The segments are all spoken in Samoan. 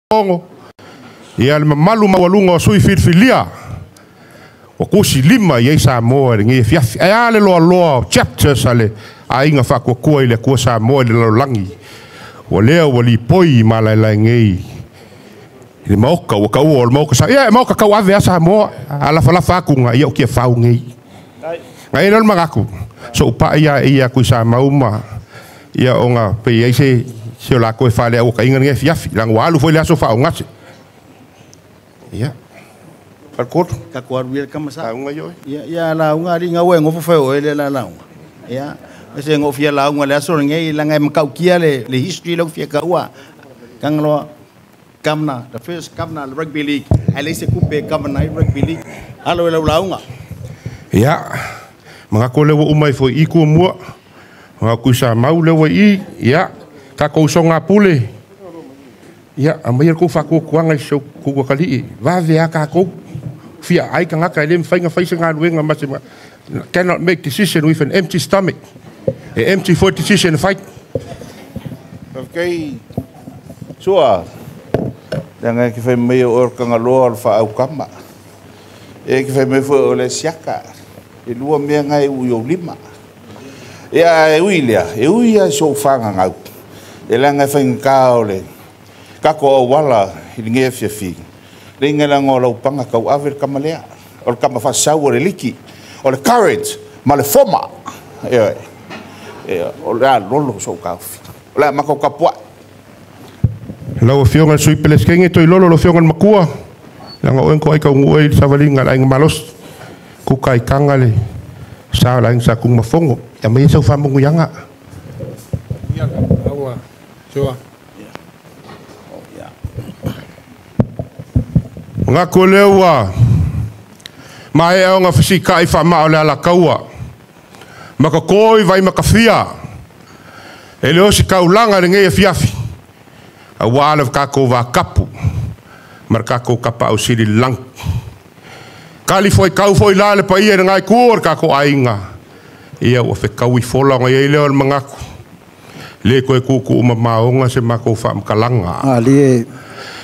Ia le mamalu maualuga o sui filifilia ua tusi lima i ai Samoa i lenei afiafi. Ae a le loaloa o chapters a le Aiga Faatuatua i le Atua Samoa i le lalolagi, ua lea ua lipoi i malaelae nei i le maota ua taua o le maota sa. Ia e maota tauave a Samoa, a lafalafa atu na ia o Tiafau nei. Na i ai lea o le manatu, sou pai ia ia atu i Samau ma ia ona pe i ai se o latou e faaleauataina lenei afiafi. Leaga ua alu foi le aso faaogase. Ia. Faletolu. Tatou alu ia le tama sa. Lauga ia oe. Ia, ia lauga ali ngau e ngofo fai oe le la lauga. Ia, se ngo fia lauga le aso lenei langa e matautia le history lau fia kaua. Kangaloa governor, the first governor of the rugby league. Ae leai se tupe e governor ai rugby league. Alo e lau lauga. Ia, manatu lea ua uma ai foi i kuamua. Manatu i Samau lea ua i, ia, tatou usoga pule. Ia, aumaia le tou faatuatuaga i si ou atalii. Vave a tatou. Fia ai tagata e le mafai ona fai se galuega ma se cannot make decision with an empty stomach. E empty foi decision e fai. Faafetai Sua, leaga e te fai mai o oe o le Tagaloa o le faaaukama. E te fai mai foi o le siaka. E lua mea na e ui ou lima. Ia e ui lea, e ui lava i sou fagagau. E leaga e faigata o le tatou auala i lenei afiafi. Leiga leaga o lau paga tauave le tama lea. O le tama faasau o le liki. O le courage ma le foma. Ioe. O le a lolo sou taofi. O le a matou tapuai. Lau Afioga i le Sui Peresetene Toilolo, lau Afioga i le Matua, leaga o oe na toai taunuu ai i le savaliga a le Aiga Malosi, kuka i taga le sa o le Aiga Sa Tunumafono. Ia aumai sau faamanuiaga. Ia, lauga, sua. Manatu o lea ua maea ona fesikai faamaa o le alataua, ma toto i vaimatafia, e le o se taulaga i lenei afiafi, aua le tatou vatapu ma le tatou Tapaau Sili i le lagi. Tali fuaitau foi la le paia i lena itu o le tatou aiga, ia ua fetaui fola ona i ai lea o le manatu, le toe tuutuu mamaoga se matou faamatalaga. Alie.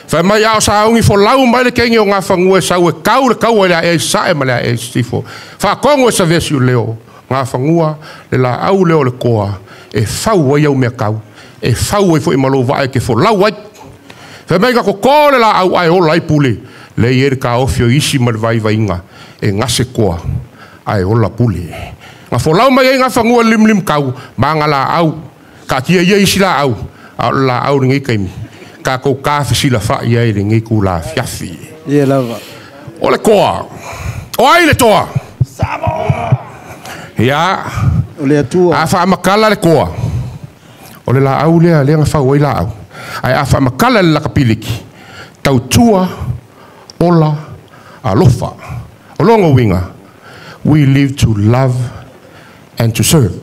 Fai mai a o sauni folau mai le kenge o ngā e sau e kau le kaua i le ae sae ma le ae sifo. Whaakongo e sa vesi o leo, ngā whangua, le la au leo le koa, e fau ai au mea kau, e fau ai fo i malo vae ke folau ai. Fai mai ka koko le la au ai ola ai pule, le i e ka ofio isi ma le vai vainga, e ngase koa, ai ola pule. Ngā folau mai ai ngā whangua lim lim kau, ma ngā la au, ka tia ia isi la au, a o la au lenei kaimi. Ka kou ka fisila fa ia i lenei ku la fiafi. Ia lava. O le koa. O ai le toa. Ia. O le atua. A whaamakala le koa. O le la au lea, lea nga whau ai la au. Ai a whaamakala le lakapiliki. Tautua, ola, alofa. O longo winga. We live to love and to serve.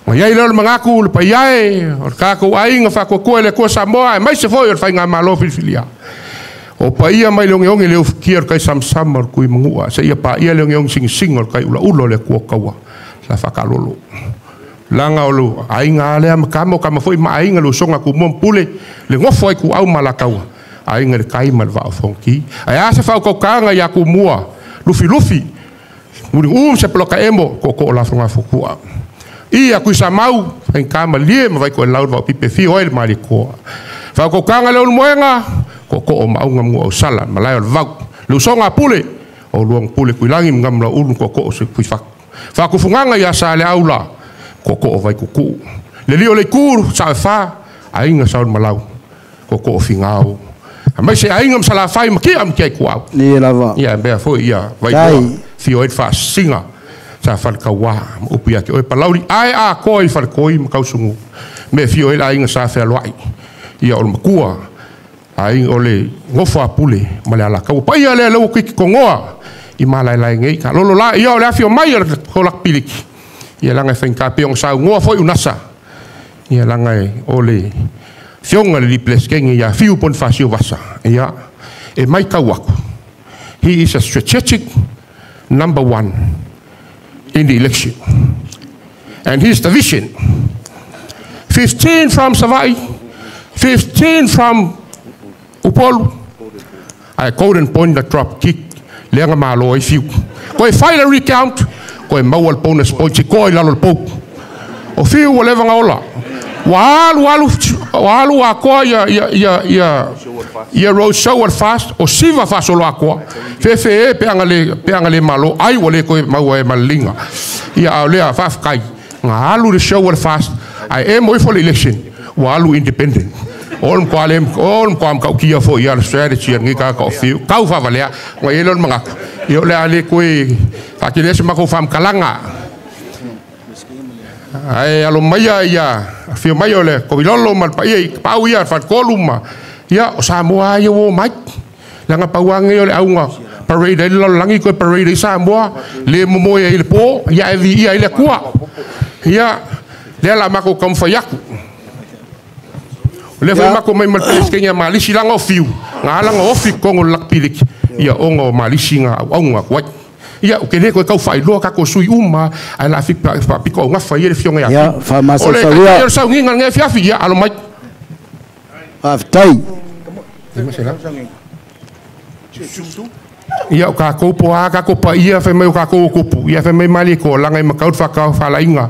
Ma iai leo le mangaku, le paiae, o le kākou aiga whaakuakua le kua Samoa, e mai se foi o le whainga malo filifilia. O paia mai le onge onge le ufikia o le kai samsama o le kui mangua, se ia paia le onge onge singisinga o le kai ula ula o le kua kaua, sa whakalolo. Langa o le aiga alea makama o kama foi ma aiga le usonga ku mua mpule, le ngofo ai ku au malakaua, aiga le kai ma le vaa fonki. Ai a se whaukaukanga ia ku mua, lufi lufi, muri se ploka emo, ko o la whanga fukua. Ia kui sa mau, whainga lie ma vai ko e lau vau pipe fi hoi le maali koa. Whaukaukanga le ulumoenga, ko o maunga mua o sala, malai o le vau. Le usonga pule, o luang pule kui langi mga ulu ko o se kui whaku. Whakufunganga ia sa le aula, ko o vai kuku. Le lio le kuru, sa e wha, ainga sa o malau, ko o fingao. A mai se ainga msala whai makia amkia i kuau. Ni lava. Ia mea foi ia, vai koa, fio e wha singa. Sa whalekaua, ma upu ia ke oe palauri, ai a koa i whalekoi ma kausungu. Me fio e la ainga sa whea loai. Ia o le makua, ainga o le ngofo a pule, ma le alakaua. Pa ia lea leua kuiki kongoa, i malailai ngei ka. Lolo la, ia o le awhio mai o le kolak piliki. Ia langa e whainga pe ong sa ngoa foi unasa. Ia langa e o le fionga le lipleskenge ia fiu pon fasio vasa. Ia e mai kauaku. He is a strategic number one in the election. And here's the vision. 15 from Savai, 15 from Upolu ae Golden Point na drop kick lea na malo ai Fiu. Koe fai le recount, koe maua le bonus point si koe i lalo le pou. O Fiu ua leva na ola. Ua alu alu ua alu atoa ia ia ia ia ia road show al fast o siva faasolo atoa. Fefe e pe anga le malo ai ua le koe maua e maliga. Ia a o lea faafetai. Nga alu le show al fast ai e mo ifo le election ua alu independent. O le mkoa le o le mkoa mkaukia fo ia le strategy ngi ka ka o Fiu. Kau favalea nga ia le mangaku. Ia o le a le koe faakele se mako faamkalaga. Ai alo maia ia fio mai o le kovilolo ma le paia i pau ia fatkolu ma ia o Samoa ia o mai. Langa pauanga ia o le auga parade ai le lalolagi koe parade ai Samoa le momoe ai le po ia e viia ai le Atua. Ia lea la mako taumafai atu. O lea foi mako mai ma le Peresetene a Malisi langa o Fiu nga ala nga ofi i totonu o le lakapiliki ia ona o Malisi nga auauga atu ai. Ia, ou te le toe tau faailoa tatou sui uma, ae o le a faapitoaugafa ia le Afioga ia Ia, Fiu. O le faamasausaulia. taitai o le sauniga i lenei afiafi, ia, alo mai. Faafetai. Ia, o tatou po o a tatou paia fai mai o tatou o tupu, ia fai mai Malietoa, leaga e matau le faatofalaiga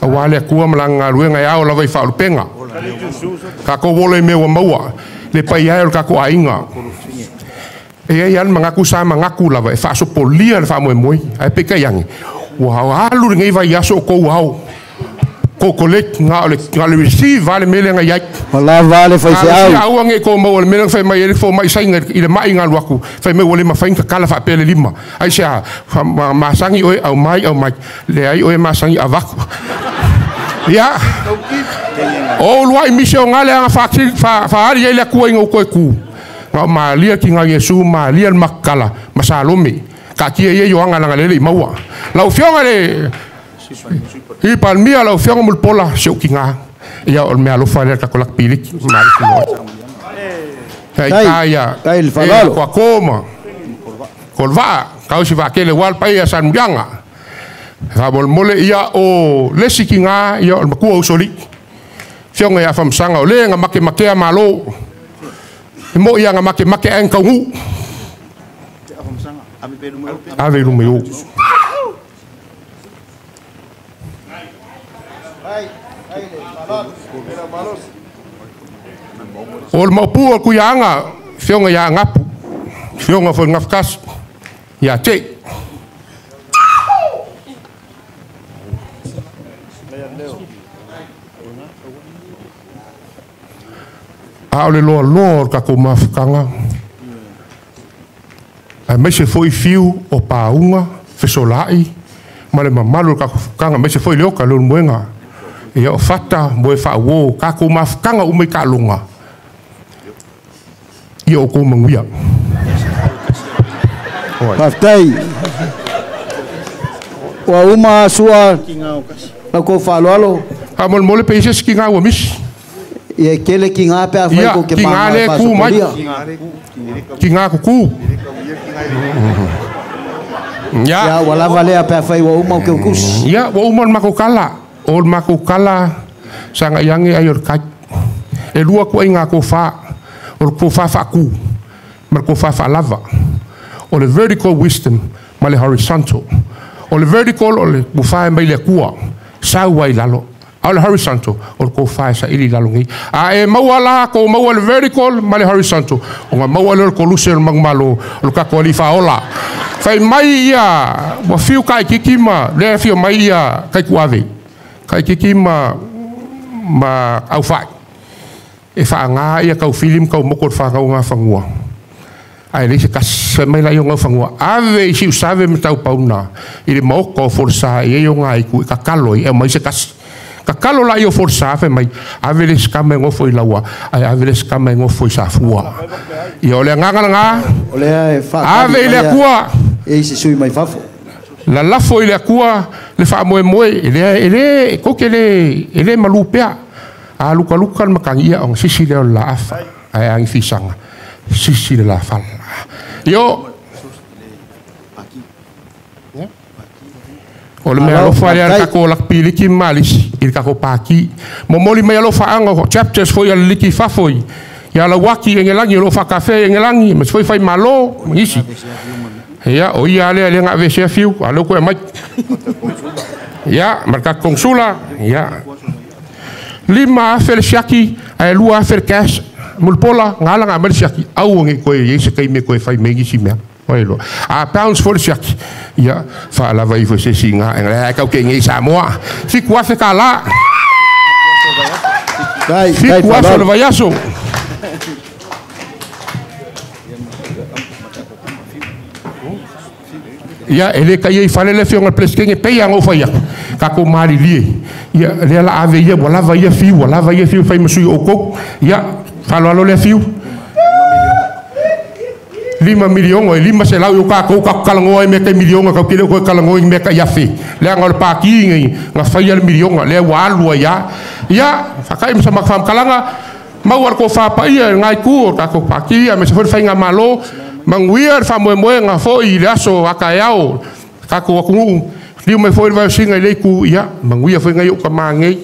aua le Atua ma lana galuega e ao lava i faaulupega. Tatou ola i mea ua maua, le paia e o le tatou aiga. E i ai lava le manatu sa manatu lava e faasopolia le faamoemoe, ae peitai ane, ua alu lenei vaiaso o tou ao. Kou collect na o le receive lava le mea lea na i ai. Ua lava le faifeau. Talosia aua ne i tou maua i le mea lea na fai mai ai le fomai Saina i le mai na alu atu, fai mai ua le mafai ona tatala faapea le lima. Aisea? Masani oe aumai aumai, leai oe masani avatu. Ia, o uluai misionale aga faaali ai le Atua ina ua toe tu. Na o Malia tina Iesu, Malia le Makala ma Salome. Taatia ia Ioana leaga lea e le i maua. Lau Afioga i le i Palemia, lau Afioga Mulipola, si ou tina. Ia o le meaalofa lea le tatou lakapiliki. Malosi mo oe. Ia ia Tai le e faaaloalo. Atoato ma Kolevaa, tausi vaatele aua le paia Salemuliaga. Faamolemole ia o le isi tina ia o le matua usoalii. Afioga ia Famasaga o le na makemakea malo. E moi lava na makemake ae na taunuu. Ave i luma i o. O le maopu o le Tuiaana, Afioga ia Agapu, Afioga foi i le Gafatasi, ia Te. A o le loaloa o le tatou mafutaga, aemaise foi fiu o pauga, fesolaai, ma le mamalu o le tatou mafutaga, aemaise foi Leota Leulumoega. Ia o fata moe faauo, tatou mafutaga uma i taaloga, ia outou manuia. Faafetai. Ua uma sua lau kou faaaloalo. Faamolemole pe i ai se isi tiga ua misi. Ia e tele tiga pe afai Ia, kou te tiga māmā lea e e tu mai. faasopolia. Tiga kuku. Ia. Ia, ua lava lea pe afai ua uma o keukusi. Ia, ua uma le matou tala. O le matou tala, sagai ane ai o le kai. E lua ituaiga tofa. O le tofa faatu ma le tofa faalava. O le vertical wisdom ma le horizontal. O le vertical o le tofa e mai le Atua, sau ai i lalo. A o le horizontal, o le tofa e saili i lalo nei. A e maua la, kou maua le vertical ma le horizontal, ona maua lea o le koluse o le manumalo o le tatou Alii Faaola. Fai mai ia, ua fiu Kaititi ma, lea e afio mai ia Kaituave, Kaititi ma, ma Aufai, e faaga ia taufili ma taumoko o le fanau Gafanua. Ae leai se tasi. Fai mai laia o Gaufanua, ave i Siusave ma Taupauna i le maota o Folasa e i ai o gaitu e tatalo ai e aumai se tasi. Tatalo laia o Folasa fai mai, ave le isi tama e nofo i Laua, ae ave le isi tama e nofo i Safua. Ia o le agaga lena, O lea e faatali ave i le mai a Atua. e i se sui mai fafo. Lalafo i le Atua le faamoemoe, e le, e le, tou te le, e le malu pea. A lukaluka le matagi, ia ona sisi lea o le laafa, ae a ni fisaga, sisi le lafala. Io, o le mea Malo, alofa lea le faafetai. tatou lakapiliki ma Malisi i le tatou paki. Momoli mai alofaaga o chapters foi a le liki i fafo i Ia lauaki e ngelangi o lo whakawhea e ngelangi, ma se fai malo, ma ngisi. Ia, o ia alea le ngā vese fiu, a leo koe mai. Ia, marka konsula, ia. 5,000 le siaki, ae 2,000 le cash. Mulipola, ngā la ngā mai le siaki. Au ngi koe, iei se kai me koe fai me ngisi mea. Oi lo. A pounds for le siaki. Ia, wha lava i fo se si ngā, e kau ke ngei Samoa. 7,000 ka la. 7,000 le vaiaso. Ia, e le kai ei whale le whionga pleskenge pei anga o whai aku. Ka ko maari lie. Ia, lea la ave ia, wa lava ia fiu, wa lava ia fiu, whai masui o kou. Ia, whalo alo lea fiu. 5 milionga, e 500 i o kākou ka kalangoa i mea kai milionga, kau kile koe kalangoa i mea kai awhi. Lea ngā o le pāki ngai, ngā whai ale milionga, lea ua alua ia. Ia, whakai msa makwhamkalanga, mau ar ko whapa ia, ngai ku o kākou pāki ia, me se whai whai ngā malo, manguia le whamoemoe ngā foi i le aso aka e ao, kākou akungu, liu mai foi le vai singa i leiku, ia, manguia foi ngai o ka māngei,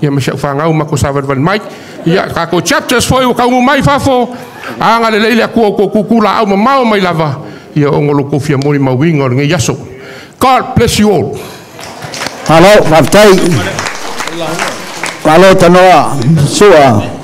ia me se whangau mako savalval mai, ia, kākou chapters foi o kaungu mai fafo, anga le leile akua o kukula au mamao mai lava, ia ongo lo kofia moni mawinga o le ngai aso. God bless you all. Malo, waftai. Malo tanoa, sua.